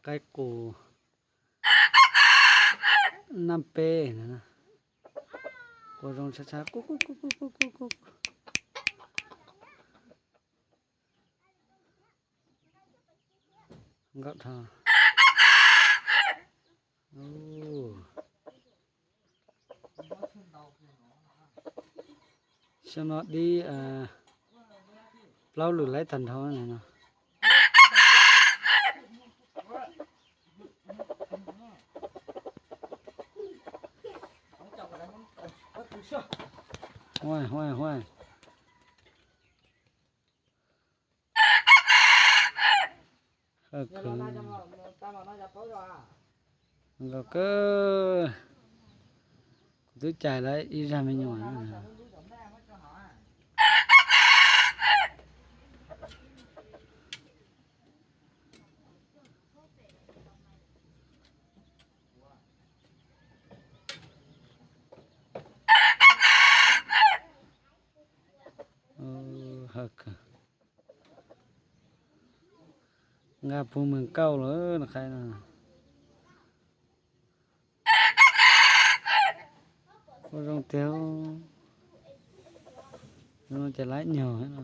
Qaib qus naj peb, qus zoo tshav tshav, qus qus qus qus qus qus. Nkauj dhau. Xyoo no dib plaub lwm laib tag nrho no. Huaj huaj huaj. Hawj kawg, nkauj kawg. Kuv twb cais lawv ib zaj me nyuam. Hawj kawg. Nqa puag mus kauj lawm no qhaib no. Ua zoo tiag, zoo ces laib nyuag no.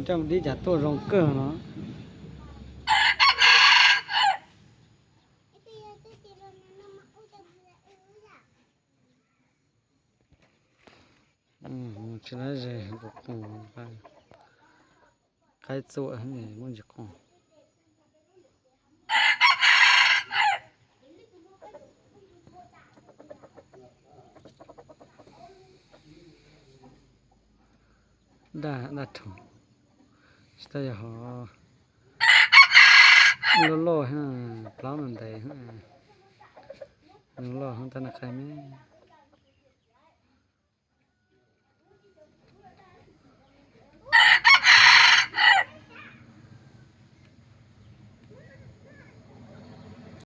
Coj dib cas tuaj zoo kawg no. Tsis lab ze, qaib txuam muaj ntsis qos. Daj daj rhuv, tsis tas yog hov loj loj, plaub ntais, nws loj hov tab nws qai me.